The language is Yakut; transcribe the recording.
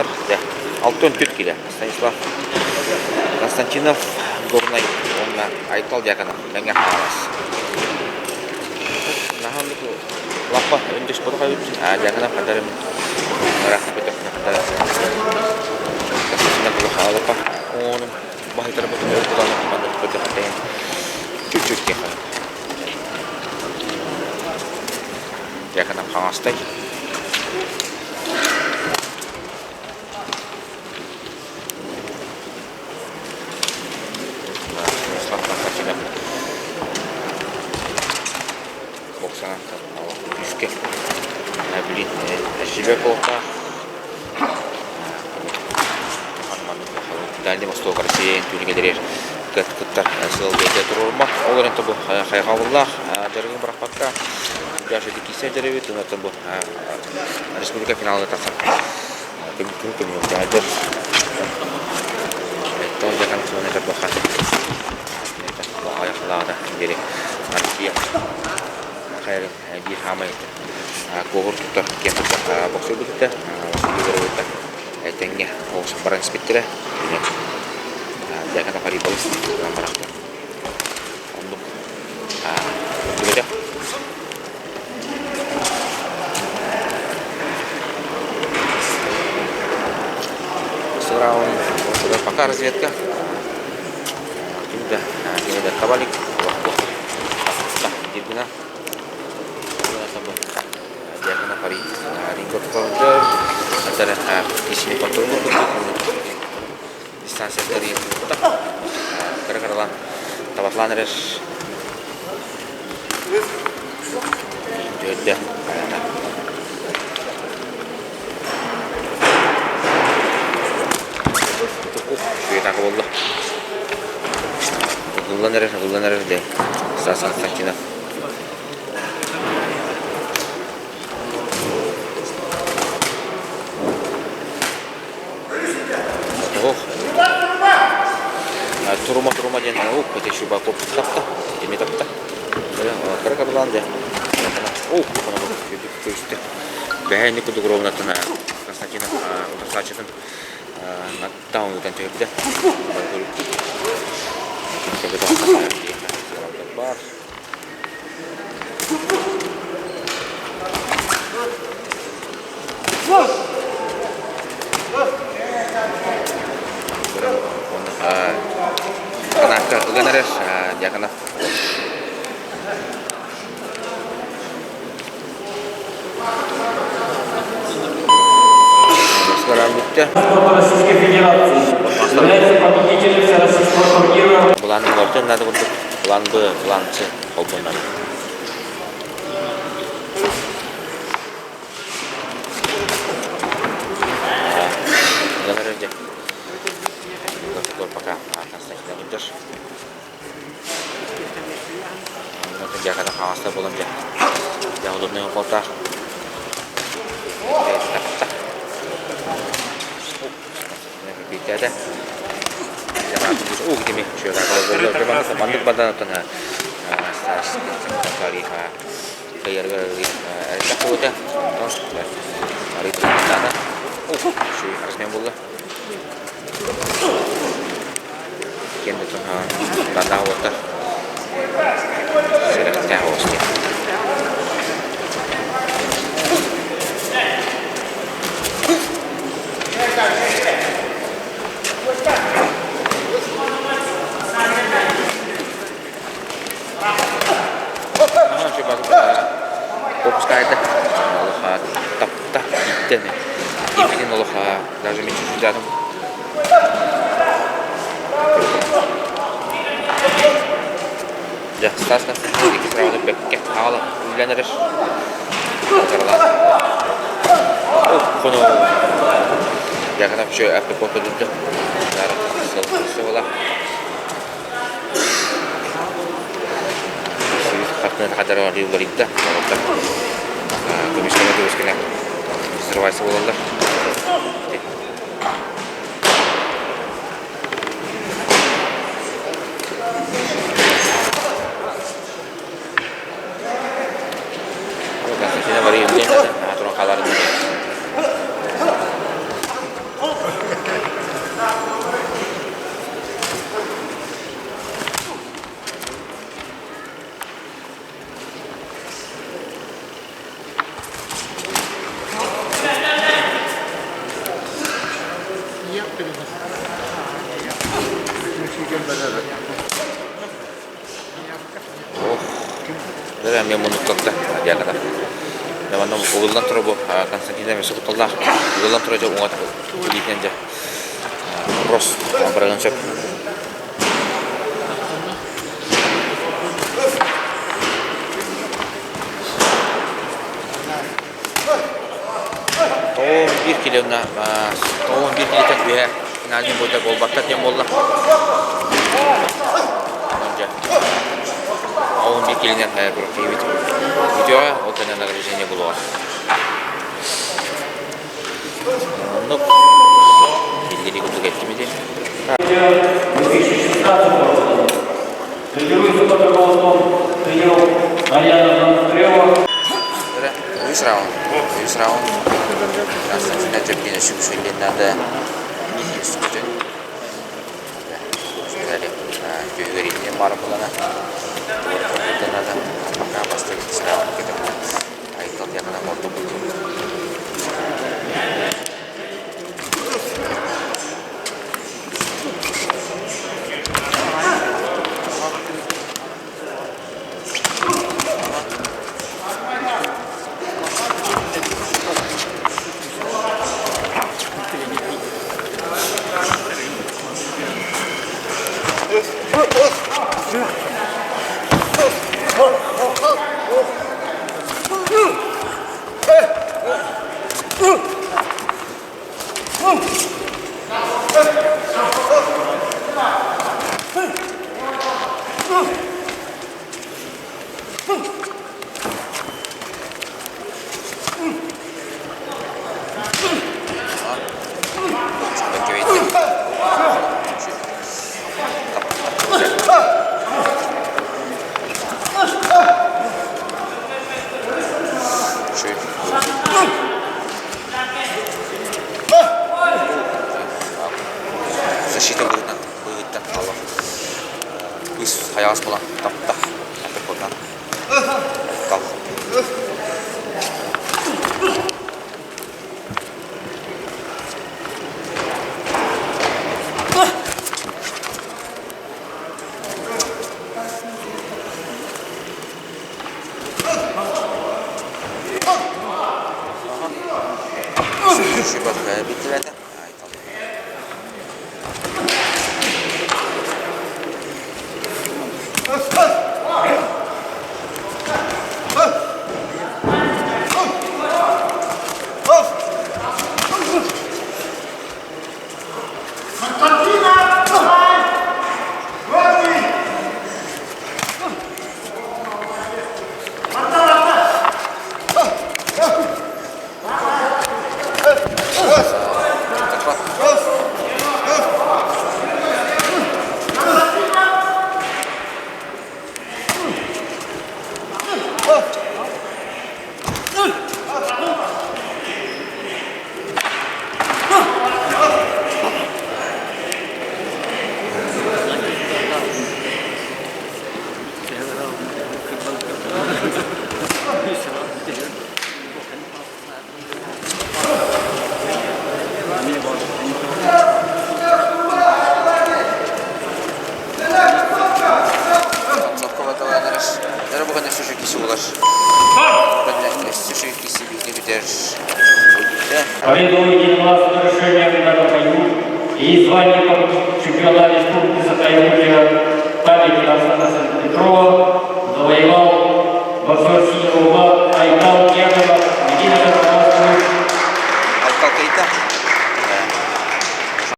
Хааллар. Дьэ, 64 килэ. Станислав Константинов, Горнай уонна Айтал Дьяконов Мэҥэ Хаҥалас. Наһаа оннук лаппа өндөс ботох эбит. Дьяконов хандарым ыраах көтөх Константинов лаппа оонум баһыйтарбытын өр булан маннык көтөх тэйэн чуть-чуть киэхэ. Дьяконов Хаҥастай. Күүскэ блин живе буолтаах Дальний Восток Россия түүнүгэлэригэр кыттар сыал бэйэтэ туруоруммат. Ол эрэн бу хайҕабыллаах дьарыгын бырахпакка Дьаша киирсэн дьарыгы онтон бу республика финалыгар тахсан күн көмүлүөхтээдэр. Тоҕо дьакан суон этэр баха айахлаата диэри Россия хайарын биир хаамай куоһур туттар киэн туттар боксер бүтүтэ Василий тэҥҥэ оҕус баран испиттэрэ дьакана Харибалыс барахта оннук түбэтэх Пока разведка. Ким да кини да табалик диргина Дьякона Пари ринг антара кисини контроль дистанция кыра-кыралаан табатлаан эрэр Түөрдэ Үчүгэй буолла. Ыгыллан эрэр, ыгыллан эрэр дэ. Стас Константинов. Ох. Турума турума диэн ук ити Щербаков тапта, ими тапта. Кыра кабылаан дьэ. Ух, көстө. Бэһээнни курдук ровнатын Константинов утарсааччытын аттаан түһэрдэ. Бар. Канаакка ыган эрэр Дьяконов. Бүттэ. Российской Федерации. Является победителем Всероссийского турнира. План оҥортон надо курдук. План Б, план С холбонор. Пока Дьааката хаҥаста буолан дьэ дьэ удобный оҥколтаах Бииттээтэ. Маннык бадан Выпускает олоха тапта иттен импитин олоха даже мен чувствуйдадым. Дьэ, Стас Константинович иккис раунду бэккэ хаала үллэн эрэр. Хону Дьяконов еще аппекот көдүрдө. Сыл Хартыына хадара арыылларыйда. Көмүскэнэ көмүскэнэ взрывайся буолаллар. Константина Мария Евгеньевна туран хааларын. Ох, дөрө эмиэ муннуктатта диагата. Манна угуллан турар бу Константин эмиэ сукуталлаах. Угуллан турар дьэ уҥат илиитинэн дьэ вопрос барыан сөп. Тоҕо биир килиэнэ тоҕо биир килиэтэн үөһэ финальный бойда буолбакка диэн буолла. Ол биир килинэн киһибит бүтүөҕэ, ол кэннэ награждение буолуоҕа. Оннук биллэрии курдук эттим ити. 2016 года. Тренируется под руководством тренеров Марьяна Монастырева. Үс раунд. Үс раунд. Константин Тюркин сүгүсүллин надо. Сүгүтүн. Түһүгэр баар булана. Тугу надо. Пока бастакы раунд кетеп. Айтал якына ордук. Защита быһыытынан быһыыттан олох үс хайаҕас буолан тапта курдан тал Бүттүбэтэ. Победу единогласным решением на бою и звание чемпиона Республики Саха-Якутия памяти.